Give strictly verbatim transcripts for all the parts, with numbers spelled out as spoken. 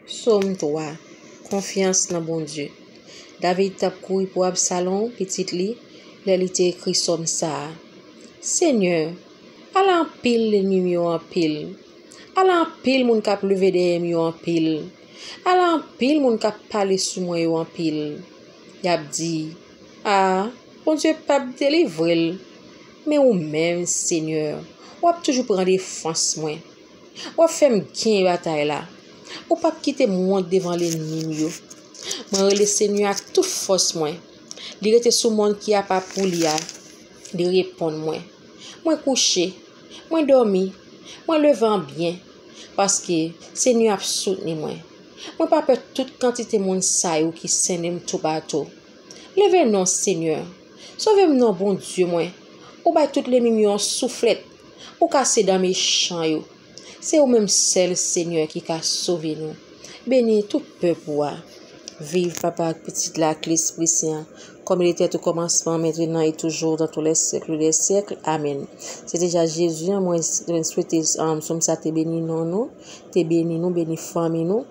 Sòm twa. Konfyans nan Bondye. David t ap kouri pou Absalon, pitit li, lè li te ekri sòm sa a. Senyè, ala anpil lènmi m yo anpil. Ala anpil moun k ap leve dèyè m yo anpil. Ala anpil moun k ap pale sou mwen yo anpil. Y ap di, a, Bondye p ap delivre l. Men ou menm, Senyè, w ap toujou pran defans mwen. W ap fè m genyen batay la. Ou p ap kite m wont devan lènmi m yo. Mwen rele Senyè ak tout fòs mwen. Li rete sou mòn ki apa pou li a. Li reponn mwen. Mwen kouche, mwen dòmi, mwen leve an byen, paske Senyè ap soutni mwen. Mwen pa pè tout kantite moun sa yo ki sennen m toupatou. Leve non, Senyè. Sove m non, Bondye mwen. Ou bay tout lènmi m yo yon souflèt. Ou kase dan mechan yo. Se ou menm sèl, Senyè, ki ka sove nou. Beni tout pèp ou a. Viv Papa ak Pitit la ak Lespri Sen an, comme il était au commencement, maintenant et toujours, dans tous les siècles des siècles. Amen. Se deja Jezi an, mwen, mwen swete, um, sòm sa te beni non nou, te beni nou, beni fanmi nou.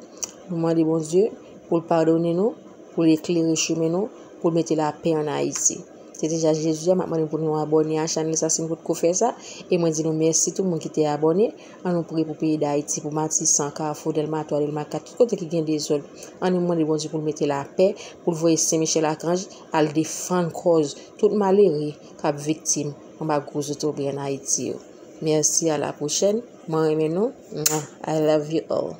Nou mande Bondye pou l padone nou, pou l eklere chemen nou, pou l mete lapè ann Ayiti. Se deja Jezi a, m ap mande pou nou abòne a chanèl sa si nou potko fè sa. E mwen di nou mèsi tout moun ki te abòne. An nou priye pou peyi Dayiti, pou Matisan, Kafou, Dèlma twa, Dèlma kat, tout kote ki gen dezòd. An nou mande Bondye pou l mete lapè, pou l voye Sen Michèl Akanj al defann kòz tout malere k ap viktim anba gwo zotobre ann Ayiti yo. Mèsi, a la pwochèn. Mwen renmen nou. Mwa. I love you all.